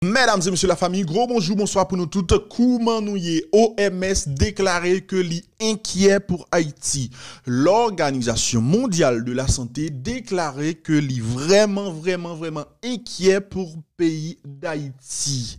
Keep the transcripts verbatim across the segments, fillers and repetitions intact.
Medam e mesye lafanmi, gwo bonjou, bonswa pou nou tout. Kouman nou ye? O M S deklare ke li enkyè pou Ayiti. Lòganizasyon Mondyal de Lasante deklare ke li vrèman, vrèman, vrèman enkyè pou peyi Dayiti.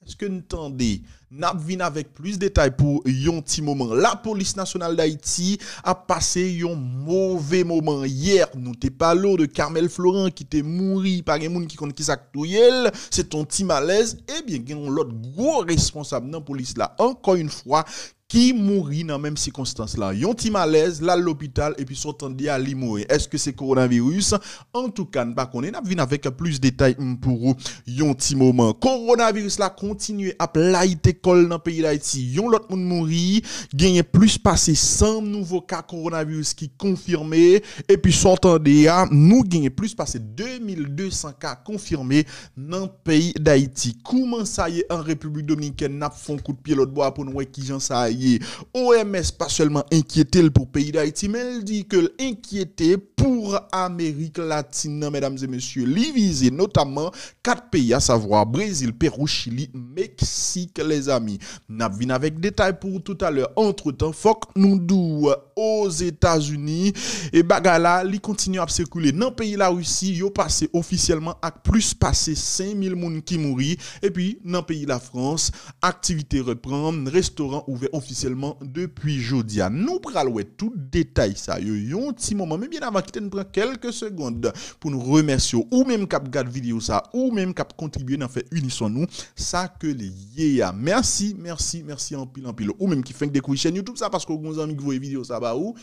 Èske n tande? N ap vin avèk plis detay pou yon ti moman. Lapolis Nasyonal Dayiti ap pase yon move moman. Yè, nou te pale w de Carmel Florent ki te mouri. Pa gen moun ki konn kisa k touye l. Se t on ti malèz. Ebyen, gen yon lòt gwo responsab nan polis la, ankò yon fwa, ki mouri nan menm sikonstans la. Yon ti malèz, l al lopital, epi sa w tande a, li mouri. Èske se kowonaviris? Antouka, n pa konnen. N ap vin avèk plis detay, m, pou ou yon ti moman. Kowonaviris la kontinye ap layite kò l nan peyi Dayiti. Yon lòt moun mouri, genyen plis pase san nouvo ka kowonaviris ki konfime, epi sa w tande a, nou genyen plis pase de mil de san ka konfime nan peyi Dayiti. Kouman sa ye an Repiblik Dominikèn? N ap fè yon kout pye lòt bò a pou n wè kijan sa ye. O M S pa sèlman enkyete l pou peyi Dayiti, men l di ke l enkyete pou Amerik Latin nan, medam e mesye. Li vize notamman kat peyi, a savwa Brezil, Pewou, Chili, Meksik, lèzami. N ap vin avèk detay pou ou toutalè. Antretan, fòk nou di w, Ozetazini, e bagay la, li kontinye ap sikile. Nan peyi Larisi, yo pase ofisyèlman ak plis pase senk mil moun ki mouri. Epi, nan peyi Lafrans, aktivite reprann, restoran ouvè ofisyèlman depi jodi a. Nou pral wè tout detay sa yo yon ti moman. Men byen avan, kite n pran kèlke segond pou n remèsye w, ou menm k ap gad videyo sa, ou menm k ap kontribye nan fè Inison nou sa ke li ye a. Mèsi, mèsi, mèsi anpil, anpil. Ou menm ki fenk dekouvri chèn YouTube sa paske w gen yon zanmi ki voye videyo sa ba ou,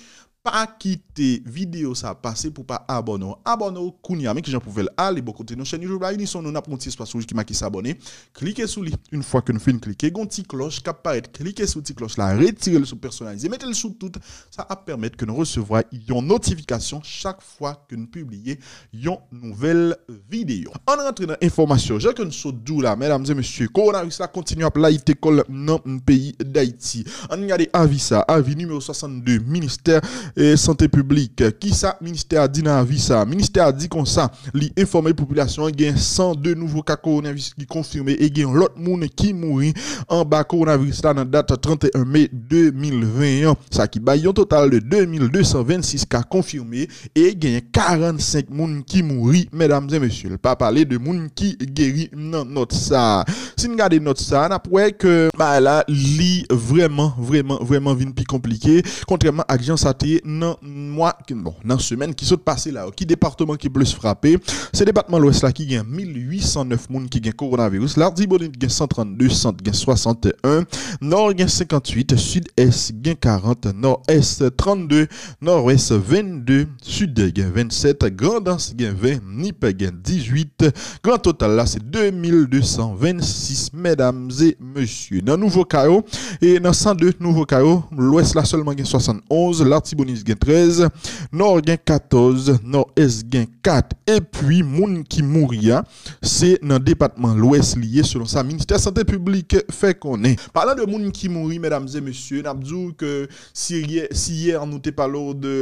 pa kite videyo sa pase pou pa abòne w. Abòne w kounye a. Men kijan pou fè l. Ale bò kote nou, chèn YouTube la, Inison nou, n ap gen yon ti espas wouj ki make s'abonner. Klike sou li. Yon fwa ke n fin klike, gen yon ti klòch k ap parèt. Klike sou ti klòch la, retire l sou pèsonalize, mete l sou tout. Sa ap pèmèt ke n resevwa yon notifikasyon chak fwa ke n pibliye yon nouvèl videyo. Ann rantre nan enfòmasyon. Jan ke n sot di w la, medam e mesye, kowonaviris la kontinye ap layite kò l nan peyi Dayiti. Ann gade avi sa, avi nimewo swasannde, ministè, eh, sante piblik. Kisa ministè a di nan avi sa? Ministè a di konsa, li enfòme popilasyon an gen san de nouvo ka kowonaviris ki konfime e gen yon lòt moun ki mouri anba kowonaviris la nan dat trannteyen me de mil ven an. Sa ki bay yon total de de mil de san vennsis ka konfime e genyen karannsenk moun ki mouri, medam e mesye. L pa pale de moun ki geri nan nòt sa. Si n gade nòt sa, n ap wè ke bagay la, li vrèman, vrèman, vrèman vin pi konplike, kontrèman ak jan sa te ye nan mwa, bon, nan semèn ki sot pase la yo. Ki depatman ki plis frape? Se depatman Lwès la ki gen mil uitsan nèf moun ki gen kowonaviris. Latibonit gen san trannde, Sant gen swasanteyen, Nò gen senkantuit, Sidès gen karant, Nòdès trannde, Nòdwès vennde, Sid gen vennsèt, Grandans gen ven, Nip gen dizuit. Gran total la se de mil de san vennsis, medam e mesye. Nan nouvo ka yo, e nan san de nouvo ka yo, Lwès la sèlman gen swasannonz, Latibonit gen trèz, Nò gen katòz, Nòdès gen kat. Epi moun ki mouri a, se nan depatman Lwès li ye, selon sa Ministè Sante Piblik fè konnen. Palan de moun ki mouri, medam e mesye, n ap di w ke si yè, si yè nou te pale w de,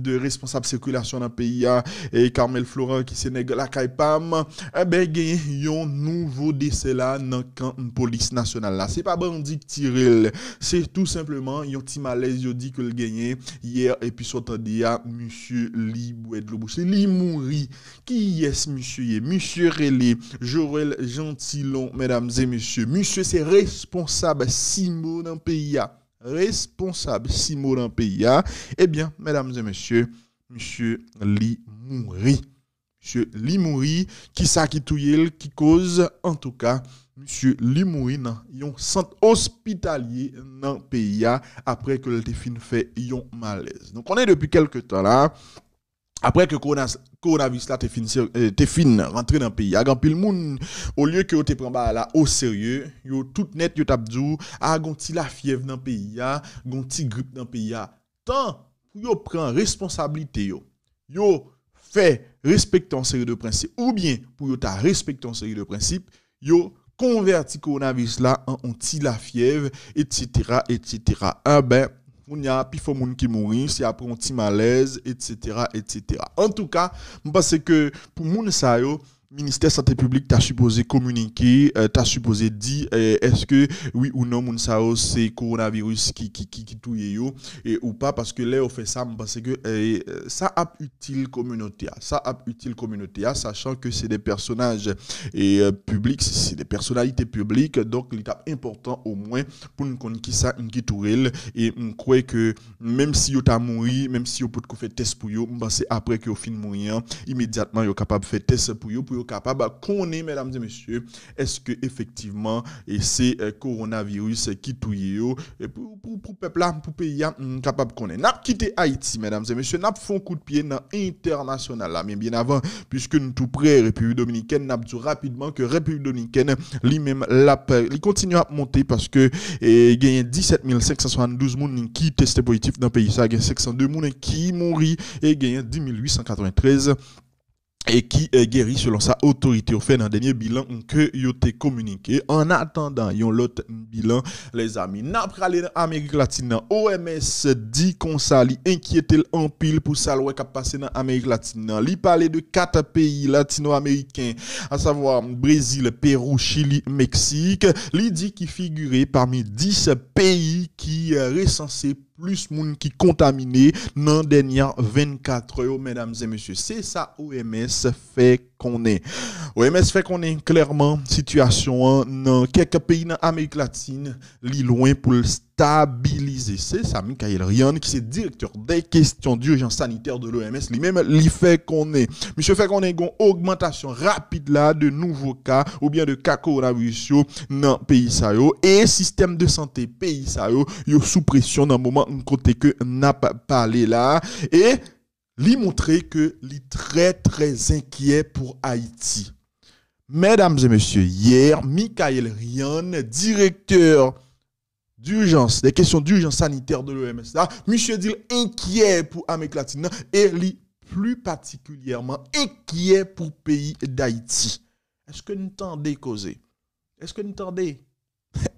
de responsab sikilasyon nan peyi a, e Carmel Florent ki se nèg Lakay Pa M, enben, genyen yon nouvo desè la nan kan polis nasyonal la. Se pa bandi k tire l, se tou senpleman yon ti malèz yo di ke l genyen yè, epi sa w tande a, misye li bwè dlo bouch li, li mouri. Kiyès misye ye? Misye rele Joël Gentilon, medam e mesye. Misye se responsab CIMO nan peyi a. Responsab CIMO nan peyi a. Ebyen, medam e mesye, misye li mouri. Misye li mouri. Kisa ki touye l? Ki koz? Antouka, misye li mouri nan yon sant ospitalye nan peyi a, apre ke l te fin fè yon malèz. Nou konnen depi kèlke tan la, apre ke kowona-, kowonaviris la te fin sir-, eh, te fin rantre nan peyi a, gen anpil moun, olye ke yo te pran bagay la oserye, yo tout nèt yo t ap di w, a, gen yon ti lafyèv nan peyi a, gen yon ti grip nan peyi a. Tan pou yo pran responsablite yo, yo fè respekte yon seri de prensip, oubyen pou yo ta respekte yon seri de prensip, yo konvèti kowonaviris la an yon ti lafyèv, etsetera, etsetera. Enben, kounye a, pifò moun ki mouri, se apre yon ti malèz, etsetera, etsetera. Antouka, m panse ke pou moun sa yo, Ministè Sante Piblik ta sipoze kominike, eh, ta sipoze di, eh, èske wi ou non moun sa yo se kowonaviris ki, ki, ki, ki touye yo, eh, ou pa, paske lè yo fè sa, m panse ke, eh, sa ap itil kominote a. Sa ap itil kominote a, sachan ke se de pèsonaj, eh, piblik, se de pèsonalite piblik, donk li t ap enpòtan omwen pou n konn kisa ki touye l, e m kwè ke menm si yo ta mouri, menm si yo potko fè tès pou yo, m panse apre ke yo fin mouri an, imedyatman yo kapab fè tès pou yo, pou yo kapab konnen, medam e mesye, èske efektivman, e se, eh, kowonaviris ki touye yo, e pou, pou, pou pèp la, pou peyi a, m kapab konnen. N ap kite Ayiti, medam e mesye, n ap fè yon kout pye nan entènasyonal la. Men byen avan, piske n tou prè Repiblik Dominikèn, n ap di w rapidman ke Repiblik Dominikèn, li menm, l ap, li kontinye ap monte paske, e, genyen disèt mil senk san swasanndouz moun ki teste pozitif nan peyi sa, gen senk san de moun ki mouri e genyen dis mil uit san katreventrèz e ki, eh, geri, selon sa otorite yo fè nan dènye bilan ke yo te kominike. An atandan yon lòt bilan, lèzami, n ap prale nan Amerik Latin nan. O M S di konsa li enkyete l anpil pou sa l wè k ap pase nan Amerik Latin nan. Li pale de kat peyi latino-ameriken, asavwa Brezil, Perou, Chili, Meksik. Li di ki figire pami dis peyi ki, eh, resanse plis moun ki kontamine nan dènye vennkat è yo, medam e mesye. Se sa O M S fè konnen. O M S fè konnen klèman sitiyasyon an nan kèk peyi nan Amerik Latin, li lwen pou l stabilize. Se sa Michael Ryan, ki se direktè de kesyon dijans sanitè de l'O M S, li menm, li fè konnen. Misye fè konnen gen yon ogmantasyon rapid la de nouvo ka oubyen de ka kowonaviris yo nan peyi sa yo. E sistèm de sante peyi sa yo, yo sou presyon nan moman kote ke n ap pale la. E li montre ke li trè, trè enkyè pou Ayiti. Medam e mesye, yè, Michael Ryan, direktè dijans, de kesyon dijans sanitè de l'O M S la, misye di l enkyè pou Amerik Latin nan e li pli patikilyèman enkyè pou peyi Dayiti. Èske n tande koze? Èske n tande?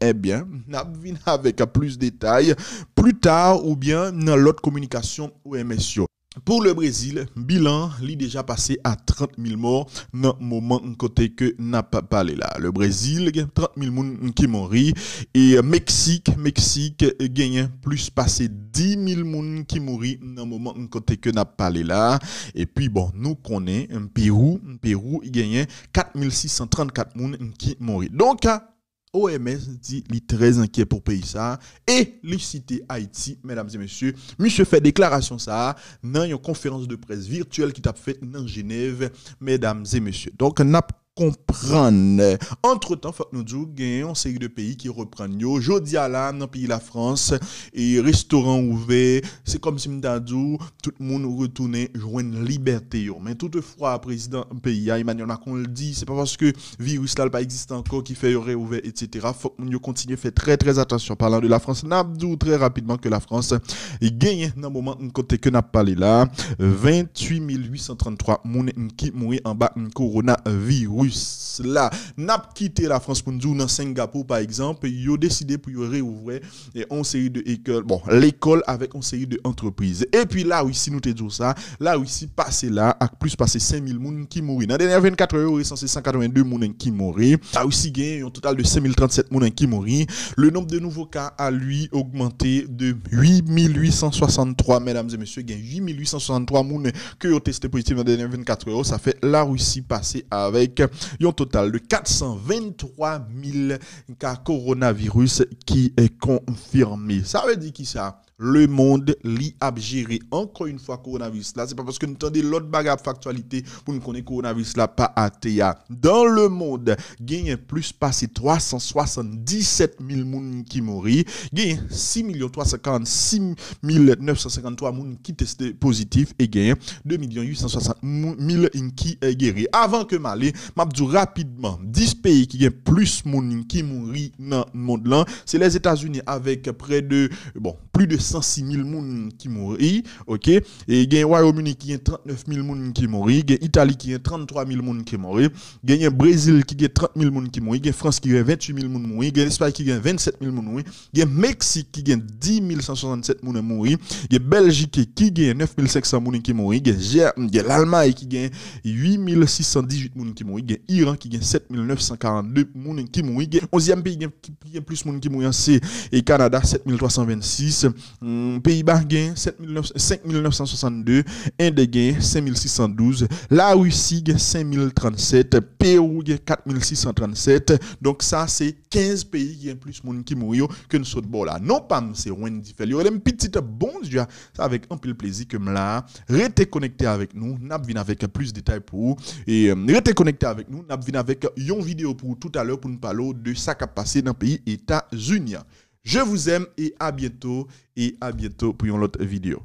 Ebyen, n ap vin avèk plis detay pli ta oubyen nan lòt kominikasyon O M S yo. Pou le Brezil, bilan li deja pase a trant mil mò nan moman kote ke n ap pale la. Le Brezil gen trant mil moun ki mouri e Meksik, Meksik genyen plis pase dis mil moun ki mouri nan moman kote ke n ap pale la. Epi bon, nou konnen Perou, Perou genyen kat mil sis san trannkat moun ki mouri. Donk, O M S di li trè enkyè pou peyi sa a e li site Ayiti, medam e mesye. Misye fè deklarasyon sa a nan yon konferans de près vityèl ki t ap fèt nan Jenèv, medam e mesye. Donk, n ap konprann. Antretan, fòk nou di w, gen yon seri de peyi ki reprann yo. Jodi a la, nan peyi Lafrans, e restoran ouvè, se kòmsi m ta di w, tout moun retounen jwenn libète yo. Men toutefwa, prezidan peyi a, Emmanuel Macron, l di, se pa paske viris la, l pa egziste ankò ki fè yo reouvè, etsetera. Fòk moun yo kontinye fè trè, trè atansyon. Palan de Lafrans, n ap di w trè rapidman ke Lafrans genyen nan moman kote ke n ap pale la, venntuit mil uit san tranntwa moun ki mouri anba kowonaviris la. N ap kite Lafrans pou n di w nan Sengapou, pa egzanp, yo deside pou yo reouvè e on seri de ekòl, bon, lekòl avèk on seri de antrepriz. Epi Larisi, nou te di w sa, Larisi pase la ak plis pase senk mil moun ki mouri. Nan dènye vennkat è yo, resanse san katrevenndde moun ki mouri. Larisi gen yon total de senk mil trannsèt moun ki mouri. Le nombre de nouveaux cas a, lui, augmenté de huit mille huit cent soixante-trois, medam e mesye, gen uit mil uit san swasanntwa moun ke yo teste pozitif nan dènye vennkat è yo. Sa fè Larisi pase avèk yon total de kat san venntwa mil ka kowonaviris ki, eh, konfime. Sa vle di ki sa? Lemonn li ap jere, ankò yon fwa, kowonaviris la. Se pa paske n tande lòt bagay ap fè aktyalite pou n konnen kowonaviris la pa atè a. Dans le monde, genyen plis pase twa san swasanndisèt mil moun ki mouri, genyen sis milyon twa san karannsis mil nèf san senkanntwa moun ki teste pozitif e genyen de milyon uit san swasant mil ki, eh, geri. Avan ke m ale, m ap di w rapidman, dis peyi ki gen plis moun ki mouri nan mond lan, se Lèzetazini avèk prè de, bon, plis de san sis mil moun ki mouri, oke? E gen Wayòm Ini ki gen trannèf mil moun ki mouri, gen Itali ki gen tranntwa mil moun ki mouri, genyen Brezil ki gen trant mil moun ki mouri, gen Frans ki gen venntuit mil moun mouri, gen Lespay ki gen vennsèt mil moun mouri, gen Meksik ki gen dis mil san swasannsèt moun mouri, gen Bèljik ki gen nèf mil senk san moun ki mouri, gen Jè-, gen Lalmay ki gen uit mil sis san dizuit moun ki mouri, gen Iran ki gen sèt mil nèf san karannde moun ki mouri, gen onzyèm peyi gen, ki, ki gen plis moun ki mouri an se e Kanada, sèt mil twa san vennsis, hmm, Peyiba gen sèt mil nèf, senk mil nèf san swasann de, End gen senk mil sis san douz, Larisi gen senk mil trannsèt, Pewou gen kat mil sis san trannsèt. Donk sa se kenz peyi ki gen plis moun ki mouri yo ke n sot ba w la. Non pa m se Wendy Fèl. Yo rele m Pitit Bondye a. Se avèk anpil plezi ke m la. Rete konekte avèk nou. N ap vin avèk plis detay pou ou. E, euh, rete konekte avèk nou. N ap vin avèk yon videyo pou ou toutalè pou n pale w de sa k ap pase nan peyi Etazini an. Je vous aime et à bientôt, et à bientôt pou yon lòt videyo.